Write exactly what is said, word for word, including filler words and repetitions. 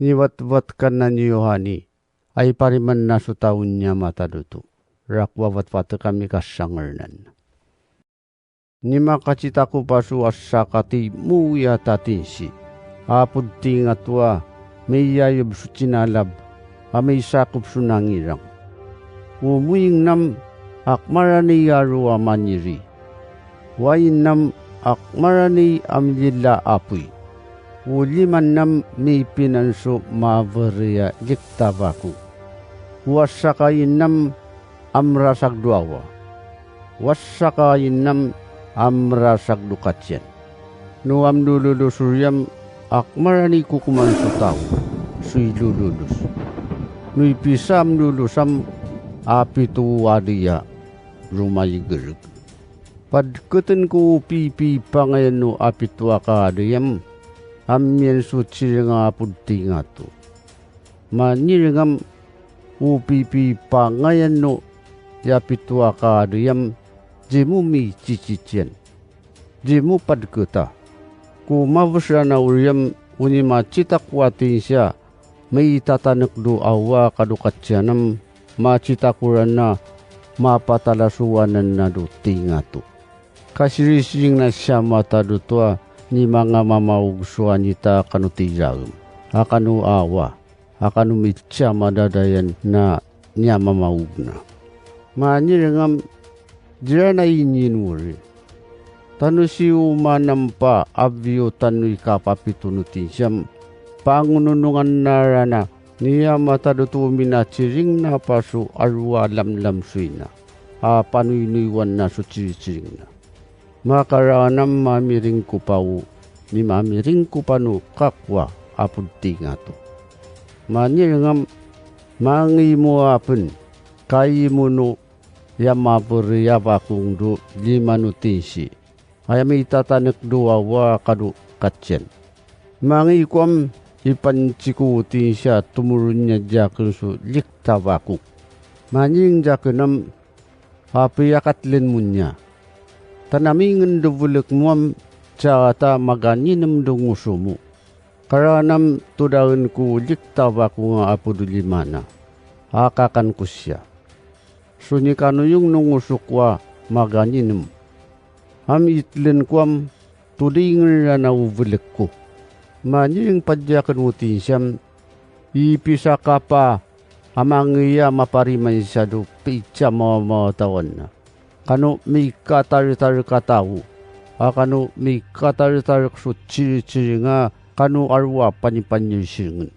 Niwatwat kan na ni Yohani, ay pariman na so tawo niya mataduto. Rakwa watwati kami kasangirnan. Nimakachitakupa so asaka ti muya tatinsi. Apod tingato a, miyayob so tsinalab, a misakup so nangirang. Umuying nam, ak marani yaro a maniri. Wayin nam, ak marani a milila apoy. Uliman nam mipinan so mabiri a liktabako. Wasakayin nam amrasag do awa. Wasakayin nam amrasag do katsian. No amlululusor yam, ak marani kokoman so tawo, so ilululos. No ipisa amlulusam, apito adi ya, rumaygereg. Padketen ko upipi pangayan no apito a kaadi yam, amiyan so tsiring a apod tingato. Maniring am upipi pangayan no ya apito a kaadi yam, dimo mitsitsitsian. Dimo padketa. Ko mabesra na uryam, uni matsitak watin siya, maitatanekdo awa kado katsianam, matsitakoran na, mapatalasowanan na do tingato. Kasirisiring na siya mataduto a ni manga mamaog so anita kano ti raem, a kano awa, a kano mitsa madadayan na niya mamaog na. Manirngam, dira na inyinuri. Tano si umanam pa abyo tano ikapapito no tinsiyam, pangununungan na ra na niya mataduto minatsiring na pa so arwa lamlam so ina, a panoynoywan na so tsiritsiring na. Makaraanam mamiring ko pa o, ni mamiring ko pa no kakwa apod tingato. Manirngam, mangimo apen, kayimo no ya maburi ya bakong do lima no tinsi, aya mitatanek do wawa kado katsian. Mangikuam, ipantsiko tinsi a tumuron niya diyaken so likta bakong. Maniring diyakenam, Api, akatlen mo niya. Tanamingen do bulek mo am, tsaka ta maganinem do nguso mo. Karaanam tudaen ko likta bakong nga apod lima na. Akakan ko siya. So nikanuyong no nguso ko a maganinem. Am itlen ko am, tudingen ra na o bulek ko. Maniring pa diyaken mo tinsiyam, ipisa ka pa, a mangiya mapariman siya do pitsa mamamatawan na. Kano mikataritarek a tawo, a kano mikataritarek so tsiritsiri nga kano arwa panipanirsiringen.